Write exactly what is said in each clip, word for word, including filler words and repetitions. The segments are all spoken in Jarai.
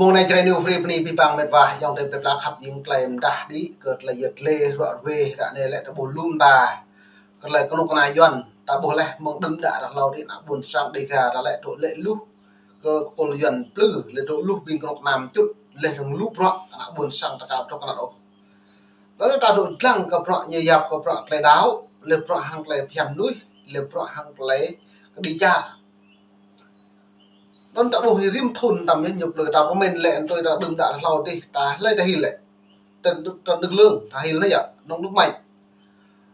Mơ̆ng anai Jrai New Free bơni abih bang met wa ayŏng adơi plơi pla khăp jing tơlơi mơdah đĭ kơ tơlơi yơh tơlơi ruă ruê ră anai lĕ ta ƀuh lŏm ta. Kơ tơlơi kơnuk kơna Yuan ta ƀuh laih mơ̆ng đưm đă ră hlâo đĭ ană ƀôn sang Dêga ta lĕ dŏ lê̆ luh kơ kơpul Yuan plư, lĕ dŏ luh ƀing kơnuk kơna mơčŭt, lĕ dŏ luh bruă ană ƀôn sang ta ka dŏ kơnăl ôh. Lalu ta dŏ dlăng kơ bruă ñu yap kơ bruă tơlơi đaŏ, lĕ bruă hăng tơlơi phiăn mơnuih, lĕ bruă hăng tơlơi kơđi čar. Anŭn ta ƀuh rĭm thŭn tăm yơh ñu plư ta pơmĭn lĕ tui ta đưm đă hlâo đih ta hlơi ta hil lĕ. Trên, trên nước lương ta hil anai yơh, nông nước mạnh.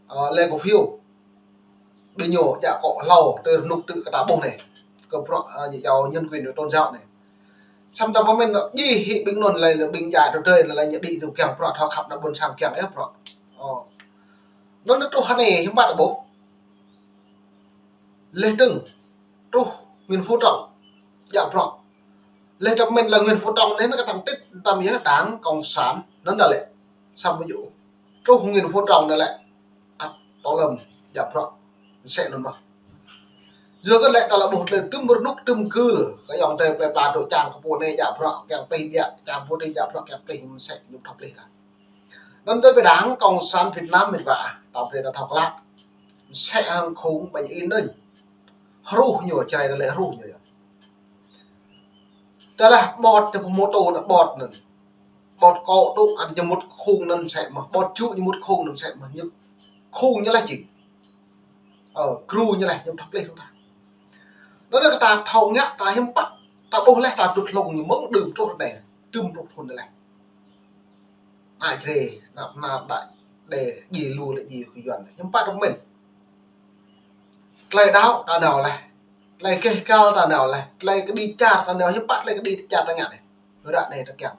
Ơ, lĕ cổ phiếu. Ƀing ñu djă akŏ hlâo tui rơnŭk tŭ kơ ta ƀuh anai. Kơ bruă, ơ, ñu iâu nhân quyền, ñu tôn giáo anai. Samơ̆ ta pơmĭn djơ̆ hĭ ƀing anŭn lĕ, lĕ ƀing djă tơdơi anŭn lĕ ñu đĭ tui kiăng bruă thâo khăp ană ƀôn sang kiăng ĕp bruă. Ơ. Anŭn truh hơnai hiư̆m pă ta ƀuh. Lĕ dơ̆ng truh Nguyễn Phú Trọng djă bruă. Lĕ ta pơmĭn lĕ Nguyễn Phú Trọng anai kơtang tĭt tăm yơh Đảng Cộng sản anŭn đa lĕ. Samơ̆ ƀu djơ̆. Truh Nguyễn Phú Trọng đa lĕ ăt tŏ lơ̆m djă bruă. Mơsĕ anŭn mơ̆n. Yua kơ lĕ ta lĕ ƀuh tơlơi tŭm rơnŭk tŭm gưl kơ ayŏng adơi plơi pla dŏ čang kơ pô anai djă bruă kiăng plih biă, čang pô anai djă bruă kiăng plih, mơsĕ ñu thâo plih ta. Anŭn đối với Đảng Cộng sản Việt Nam met wa, ta brơi ta thâo klă. Mơsĕ hăng khung ƀañ in anŭn. Hruh ñu, Jrai ta lĕ hruh ñu yơh. Tơdah ƀot ñu pơmôtô anŭn ƀot anŭn. Ƀot kŏ tŭ, ăn ñu mŭt khung anŭn mơsĕ mơ̆n. Ƀot čŭ ñu mŭt khung anŭn mơsĕ mơ̆n. Ñu khung ñu laih jing. Ơ, gru ñu laih, ñu thâo plih ta. Anŭn kơ ta thâo ngă ta hiư̆m pă. Ta ƀuh laih ta tŭt hlŏng ñu mơ̆ng đưm truh anai. Tŭm truh thŭn anai laih. Ană Jrai, ană, ană đă đe, djai lu lĕ djai kơ Yuan. Hiư̆m pă ta pơmĭn. Tơlơi đaŏ ta nao laih. Tơlơi keh kal ta nao laih. Tơlơi kơđi čar ta nao, hiư̆m pă tơlơi kơđi čar ta ngă anai. Ră anai ta kiăng.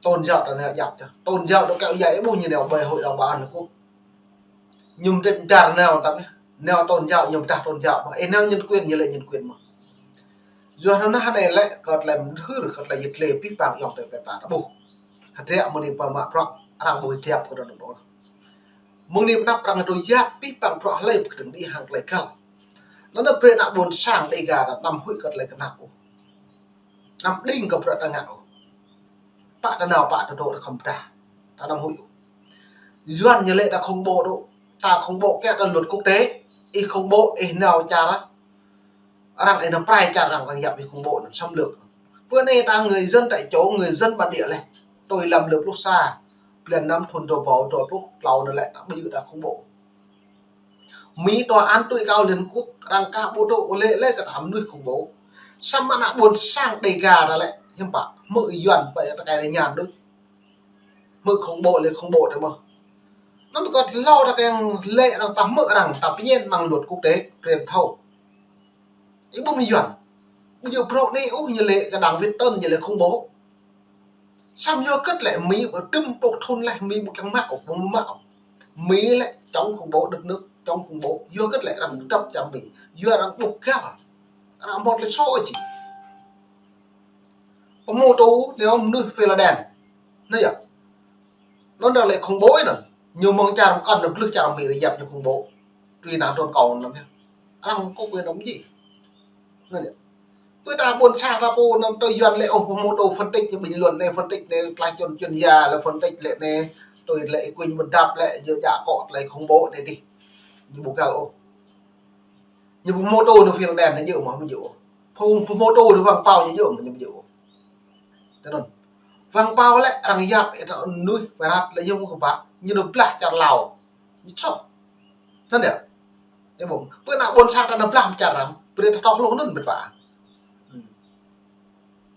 Tôn giáo ta nao djăp čar. Tôn giáo ta kéo dài ƀuh ñu nao ƀơi Hội đồng Bảo an Liên Hợp Quốc. Ñu mơdrĕč mơdar nao tăm yơh. Nao tôn giáo ñu mơdar tôn giáo mơ̆n. Ơ, nao nhân quyền ñu lĕ nhân quyền mơ̆n. Yua anŭn hơnai lĕ kơ tơlơi mơdưr, kơ tơlơi yơh tơlơi abih bang ayŏng adơi plơi pla ta ƀuh. Hơdră mơ̆ng anai pơ mă bruă, arăng ƀu djăp kơ anŭn ôh. Mơ̆ng anai pơ anăp arăng dŏ yap abih bang bruă hlơi pơkơdơ̆ng đĭ hăng tơlơi găl. Anŭn brơi ană ƀôn sang Dêga ta anăm huĭ kơ tơlơi kơnăp ôh. Anăm đing kơ bruă ta ngă ôh. Pă ta nao, pă ta dŏ, ta khŏm pơdah. Ta anăm huĭ ôh. Yuan ñu lĕ ta khủng bố dŏ. Ta khủng bố kiăng ta luật quốc tế. Ih khủng bố, ih nao čar arăng, ih nao prai čar arăng, arăng yap ih khủng bố anŭn, xâm lược. Bơ anai ta người dân tại chỗ, người dân bản địa laih. Tui lăm lơ pluh sa, blan năm thŭn dua rơbâo dua pluh klâo anŭn lĕ ta ƀu djơ̆ ta khủng bố. Mi tòa án tối cao Liên Quốc arăng ka ƀu dŏ lĕ lĕ kơ ta mơnuih khủng bố. Samơ̆ ană ƀôn sang Dêga ta lĕ hiư̆m pă, hmư̆ Yuan ƀơi ta kai lĕ ñan đôč. Hmư̆ khủng bố lĕ khủng bố tơ mơ̆n. Anŭn kơ hlâo ta kiăng lĕ arăng ta hmư̆ arăng ta pơñen mơ̆ng luật quốc tế, brơi thâo. Ih ƀuh Mi Yuan. Ƀu djơ̆ bruă anai ôh ñu lĕ kơ đảng Việt Tân ñu lĕ khủng bố. Samơ̆ yua kơ lĕ Mi ƀu tŭm pluh thŭn laih Mi ƀu kiăng mă ôh, ƀu mă ôh. Mi lĕ chống khủng bố, đất nước chống khủng bố. Yua kơ lĕ arăng dăp čar Mi. Yua arăng ƀuh găl. Arăng hmâo tơlơi sô či. Pơmôtô anai mơnuih Philaden. Anai yơh. Anŭn đa lĕ khủng bố anŭn. Ñu mơ̆ng čar mơkăn anŭn plư čar Mi rơyap ñu khủng bố. Truy nã trốn cộng anŭn yơh. Arăng kơ quyền đồng chí. Anŭn yơh. Bơ ta ƀôn sang ta pô anŭn tui Yuan lĕ ôh pơmôtô phân tích ñu bình luận anai, phân tích anai tlaih čun chuyên gia lĕ phân tích lĕ anai tui lĕ ih kuñ ƀu dăp lĕ ñu djă akŏ tơlơi khủng bố anai đih. Ñu ƀu găl ôh. Ñu pơmôtô anŭn Philaden ñu djơ̆ mơ̆n, ƀu djơ̆ ôh. Pơm-, pơmôtô anŭn Wang Pao ñu djơ̆ mơ̆n, ñu ƀu djơ̆ ôh. Tui anŭn. Wang Pao lĕ arăng yap ih ta mơnuih pơrat lĕ yơh kơ pă. Ñu nao blah čar Lao. Ñu soh. Tơdah. Ơ ƀuh. Bơ ană ƀôn sang ta nao blah čar arăng. Brơi ta thâo hluh anŭn met wa. Hmm.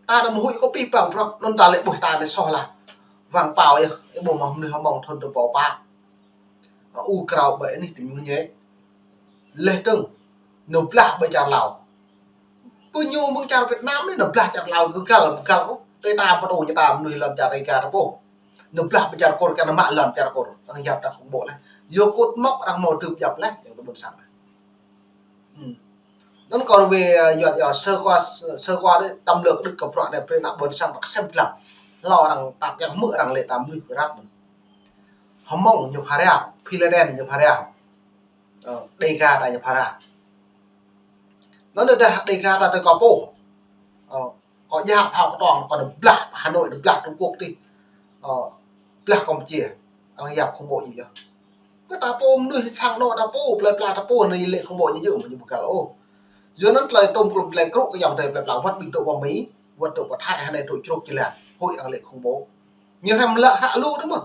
Ta nao mơhuĭ kơ abih bang bruă anŭn ta lĕ ƀuh ta anai soh laih. Wang Pao yơh. Ơ ƀuh mơ̆n mơnuih hmâo thŭn dua rơbâo pă. Ơ, u krao ƀơi anih tĭng mơnuih ñĕ. Lĕ dơ̆ng, nao blah ƀơi čar Lao. Bơ ñu mơ̆ng čar Việt Nam anai nao blah čar Lao kơ găl, găl ôh. Tui ta pơtô ñu ta mơnuih lŏn čar Dêga ta pô. Nao blah ƀơi čar Kur, kơ nao mă lŏn čar Kur. Arăng yap ta khủng bố laih. Yua kơ mơ̆ arăng hmâo tơlơi yap laih, ayŏng adơi ƀôn sang. Hmm. Anŭn kơ wơ̆t, ơ, Yuan yơh sơ qua, sơ qua đôč, tăm lơ̆k đôč kơ bruă anai brơi ană ƀôn sang ta kơsem dlăng. Hlâo arăng ta kiăng hmư̆ arăng lĕ ta mơnuih pơrat mơ̆n. Hmâo ñu phara, Philaden ñu phara. Ơ, Dêga ta ñu phara. Anŭn đah Dêga ta tơ kơ pô. Ơ, Kâo djă phao kơtong, kâo đa blah Hà Nội, đa blah Trung Quốc tih. Ơ, blah Campuchia. Arăng yap khủng bố djơ̆ yơh. Kơ ta pô mơnuih sang anŏ ta pô, plei pla ta pô, anai lĕ khủng bố djơ̆ yơh, mơ̆ ñu ƀu găl ôh. Yua anŭn tơlơi tôm klum tơlơi krŭ kơ ayŏng adơi plei pla wơ̆t ƀing tŭ ƀơ̆ng Mi, wơ̆t tŭ pơ Thái, anai tŭ čruk jơlan. Hơi arăng lĕ khủng bố. Ñu hrăm lă hră lu tơ mơ̆.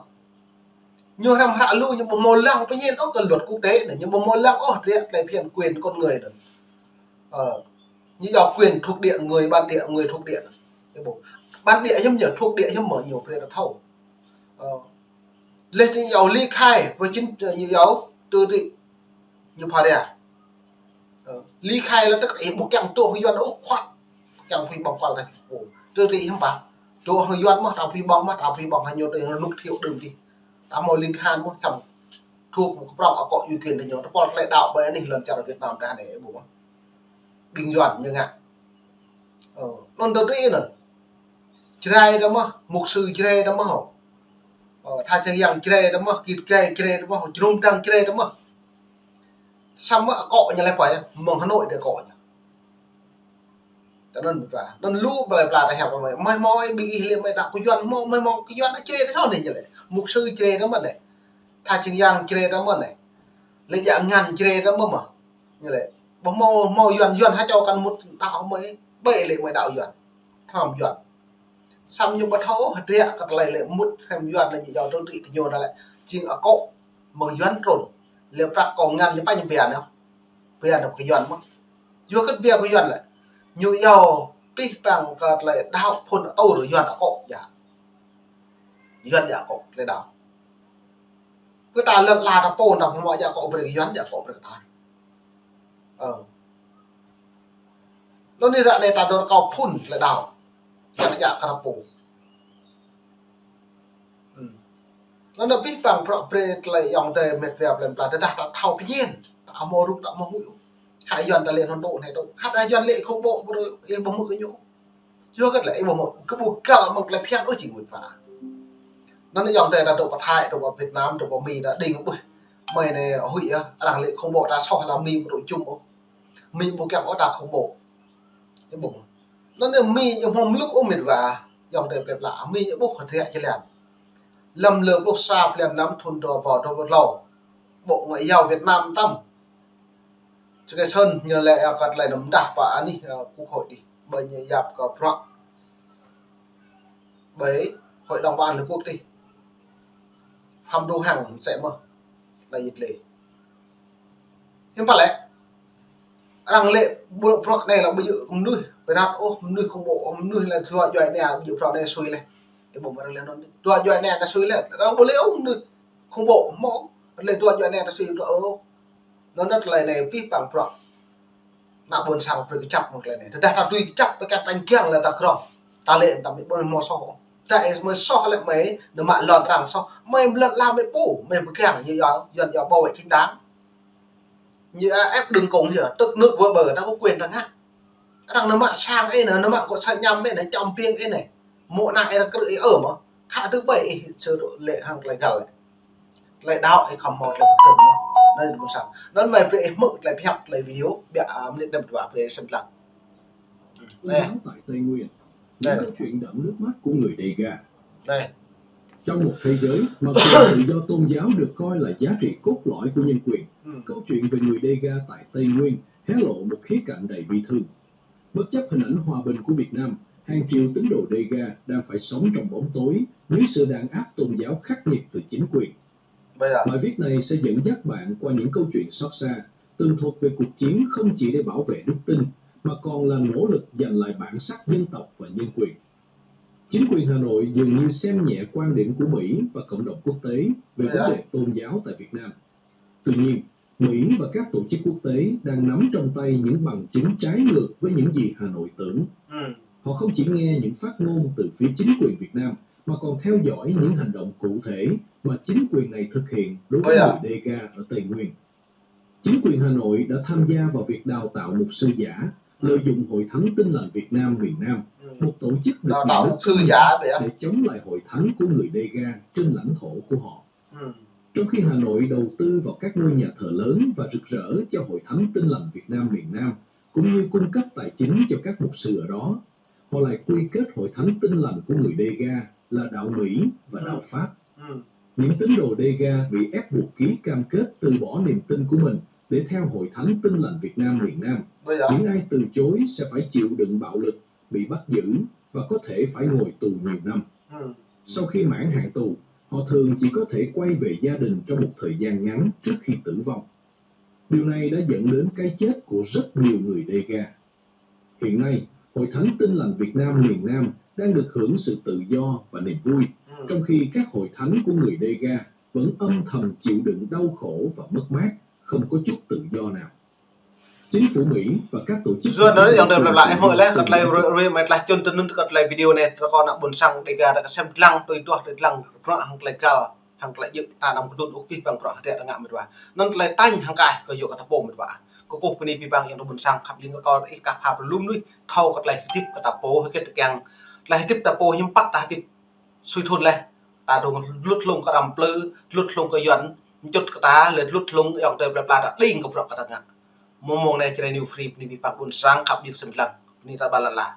Ñu hrăm hră lu, ñu ƀu hmâo lăng pơñen ôh kơ luật quốc tế anai, ñu ƀu hmâo lăng ôh, ră tơlơi phiăn quyền con người anŭn. Ơ, ñu yua quyền thuộc địa người, bản địa người thuộc địa anŭn. Ñu ƀu, bản địa hiư̆m ñu, thuộc địa hiư̆m mơ̆ ñu brơi ta thâo. Ơ, lĕ ñu yua ly khai với chính, ñu yua tự trị, ñu pha ria. Ơ, ly khai là tức là ih ƀu kiăng tŭ hăng Yuan ôh, khuăt. Kiăng phi ƀơ̆ng khuăt anai. Ơ, tự trị hiư̆m pă. Tŭ hăng Yuan mơ̆, ta phi ƀơ̆ng mơ̆, ta phi ƀơ̆ng hăng ñu tơl rơnŭk thiu đưm tih. Ta hmâo ly khai mơ̆, samơ̆ thuộc một prŏng akŏ yu kiên tơ ñu. Ta pơl tơlơi đaŏ ƀơi anih lŏn čar Việt Nam ta anai ƀu mơ̆. Ƀing Yuan ñu ngă. Ơ, anŭn tơ tih anŭn. Jrai ta mơ̆, mục sư Jrai ta mơ̆. Ơ, tha čang yang Jrai ta mơ̆, kit gai Jrai ta mơ̆, jơnum dăng Jrai ta mơ̆. Samơ̆ akŏ ñu lĕ pă yơh, mơ̆ng Hà Nội đa akŏ ñu. Tơ anŭn ƀu pă. Anŭn lu plei pla ta hiăp mơ̆. Mơi hmâo ƀing ih lĕ mơi đaŏ kơ Yuan hmâo, mơi hmâo kơ Yuan Jrai ta sô anai ñu lĕ. Mục sư Jrai ta mơ̆ anai. Tha čang yang Jrai ta mơ̆ anai. Lĕ djă ngăn Jrai ta mơ̆ mơ̆. Ñu lĕ. Ƀu hmâo, hmâo Yuan, Yuan hă čô kăn mŭt đaŏ mơi. Ƀơi lĕ mơi đaŏ Yuan. Hrăm Yuan. Samơ̆ ñu ƀu thâo ôh, hơdră kơ tơlơi lĕ mŭt hrăm Yuan lĕ ñu yua tự trị tơ ñu anai lĕ. Jing akŏ mơ̆ng Yuan trŭn. Lĕ prăk kơ ngăn ñu pă ñu bia anai. Bia anai kơ Yuan mơ̆. Yua kơ bia kơ Yuan lĕ. Ñu yua pih păng kơ tơlơi đaŏ phŭn atŭr Yuan akŏ djă. Yuan djă akŏ tơlơi đaŏ. Kơ ta lăng la ta pô ta hmâo djă akŏ brơi kơ Yuan, djă akŏ brơi kơ ta. Ơ. Anŭn anai ră anai ta dŏ rơkâo phŭn tơlơi đaŏ. Yuan djă kơ ta pô. Hm. Anŭn anai pih păng prŏ brơi tơlơi ayŏng adơi met wa plei pla tơdah ta thâo pơñen. Ta hmâo rŭk ta hmâo huĭ. Khă Yuan ta lĕ anŭn tŭ anai tŭ. Khă ta Yuan lĕ khủng bố brơi, ih ƀu hmư̆ kơ ñu. Yua kơ lĕ ih ƀu hmâo, kơ ƀu găl mơ̆ng tơlơi phiăn ôh jing mơ̆n pha. Anŭn anai ayŏng adơi ta dŏ pơ Thái, dŏ pơ Việt Nam, dŏ pơ Mi ta đing ƀuh. Mơi anai huĭ yơh, arăng lĕ khủng bố ta soh lăm Mi ƀu dŏ jum ôh. Mi ƀu kiăng ôh ta khủng bố. Ih ƀu. Anŭn anai Mi ñu hmâo mlŭk ôh met wa, ayŏng adơi plei pla, Mi ñu ƀuh hơdră jơlan. Lăm lơ pluh sa blan năm thŭn dua rơbâo dua pluh klâo. Bộ Ngoại giao Việt Nam tăm. Čơkơi sơ̆n ñu lĕ, ơ, kơ tơlơi anŭn mơdah pơ anih, ơ, Quốc hội tih. Ƀơi ñu yap kơ prŏ. Ƀơi Hội đồng Bảo an Liên Hợp Quốc tih. Pham du hăng sĕ mơ̆. Lăi yit lĕ. Hiư̆m pă lĕ. Arăng lĕ ƀu prŏ anai lĕ ƀu djơ̆ mơnuih. Pơrat ôh, mơnuih khủng bố ôh, mơnuih lĕ dua djuai ania ƀu djơ̆ prŏ anai sui lĕ. Ih ƀu mă arăng lĕ anŭn. Dua djuai ania ta sui lĕ. Arăng ƀu lĕ ôh mơnuih khủng bố mơ̆. Lĕ dua djuai ania ta sui prŏ ôh. Anŭn anai tơlơi anai pih păng prŏ. Ană ƀôn sang brơi kơjăp mơ̆ng tơlơi anai. Tơdah ta tui kơjăp pơkă tañ kiăng lĕ ta krŏng. Ta lĕ ta mơi ƀu hmâo soh. Ta ih mơi soh lĕ mơi nao mă lŏn arăng soh. Mơi lŏn la mơi pô, mơi pơgang ñu yua, Yuan yua bảo vệ chính đáng. Ñu ép đừng cùng yơh, tức nước vỡ bờ ta có quyền ta ngă. Arăng nao mă sang ih anai, nao mă kơ sa ñăm ih anai, čăm piêng ih anai. Mơ̆ ană ih arăng krư̆ ih ơ mơ̆. Khă tơ ƀơi ih sơ lĕ hăng tơlơi găl lĕ. Tơlơi đaŏ ih khŏm hmâo tơlơi pơtơ̆ng mơ̆. Anai ƀôn sang. Anŭn mơi brơi ih hmư̆ tơlơi pơhiăp tơlơi video, biă, a, mơnit năm dua brơi sem lăng. Tôn giáo tại Tây Nguyên. Những câu chuyện đẫm nước mắt của người Đêga. Trong một thế giới mà quyền tự do tôn giáo được coi là giá trị cốt lõi của nhân quyền, câu chuyện về người Đêga tại Tây Nguyên hé lộ một khía cạnh đầy bi thương. Bất chấp hình ảnh hòa bình của Việt Nam, hàng triệu tín đồ Đêga đang phải sống trong bóng tối dưới sự đàn áp tôn giáo khắc nghiệt từ chính quyền. Bài viết này sẽ dẫn dắt bạn qua những câu chuyện xót xa, tường thuật về cuộc chiến không chỉ để bảo vệ đức tin, mà còn là nỗ lực giành lại bản sắc dân tộc và nhân quyền. Chính quyền Hà Nội dường như xem nhẹ quan điểm của Mỹ và cộng đồng quốc tế về vấn đề tôn giáo tại Việt Nam. Tuy nhiên, Mỹ và các tổ chức quốc tế đang nắm trong tay những bằng chứng trái ngược với những gì Hà Nội tưởng. Họ không chỉ nghe những phát ngôn từ phía chính quyền Việt Nam, mà còn theo dõi những hành động cụ thể mà chính quyền này thực hiện đối với người Đêga ở Tây Nguyên. Chính quyền Hà Nội đã tham gia vào việc đào tạo mục sư giả, lợi dụng Hội Thánh Tin Lành Việt Nam miền Nam, một tổ chức được nhà nước công nhận, để chống lại Hội Thánh của người Đêga trên lãnh thổ của họ. Trong khi Hà Nội đầu tư vào các ngôi nhà thờ lớn và rực rỡ cho Hội Thánh Tin Lành Việt Nam miền Nam, cũng như cung cấp tài chính cho các mục sư ở đó, Họ lại quy kết Hội Thánh Tin Lành của người Đêga là đạo Mỹ và đạo Pháp. Những tín đồ Đêga bị ép buộc ký cam kết từ bỏ niềm tin của mình để theo Hội Thánh Tin Lành Việt Nam miền Nam. Những ai từ chối sẽ phải chịu đựng bạo lực, bị bắt giữ và có thể phải ngồi tù nhiều năm. Sau khi mãn hạn tù, họ thường chỉ có thể quay về gia đình trong một thời gian ngắn trước khi tử vong. Điều này đã dẫn đến cái chết của rất nhiều người Đêga. Hiện nay, Hội Thánh Tin Lành Việt Nam miền Nam đang được hưởng sự tự do và niềm vui, trong khi các hội thánh của người Đêga vẫn âm thầm chịu đựng đau khổ và mất mát, không có chút tự do nào. Chính phủ Mỹ và các tổ chức Yua anŭn yơh, tơlơi pla pla ih hmư̆ laih, kơ tơlơi rơi rơi mơ̆ tơlơi čun tơnun kơ tơlơi video anai, tơlơi kơ ană ƀôn sang Đêga, tơlơi kơsem lăng, tui tuah, tơlơi lăng, bruă hăng tơlơi găl, hăng tơlơi djơ̆ ta anăm kơdŭn ôh, pih pang bruă hơdră tơngă mĕt wa. Anŭn tơlơi tañ hăng kaih kơ yua kơ ta pô mĕt wa. Kơkuh bơni pih pang ayŏng adơi ƀôn sang khăp ling kơ kâo, ih kah pha pơlum nuih, thâo kơ tơlơi hơdip kơ ta pô, hơget tơkeng. Tơlơi hơdip ta pô hiư̆m pă ta hơdip sui thun laih. Ta dŏ dlŭt hlung kơ đam plư, dlŭt hlung kơ Yuan, mčŭt kơ ta, lĕ dlŭt hlung ayŏng adơi pla pla ta đing kơ bruă kơ ta ngă. Mơ̆ng mơ̆ng anai Jrai New Free, bơni pih pang ƀôn sang khăp ling kơsem lăng, bơni ta ƀă lăn la.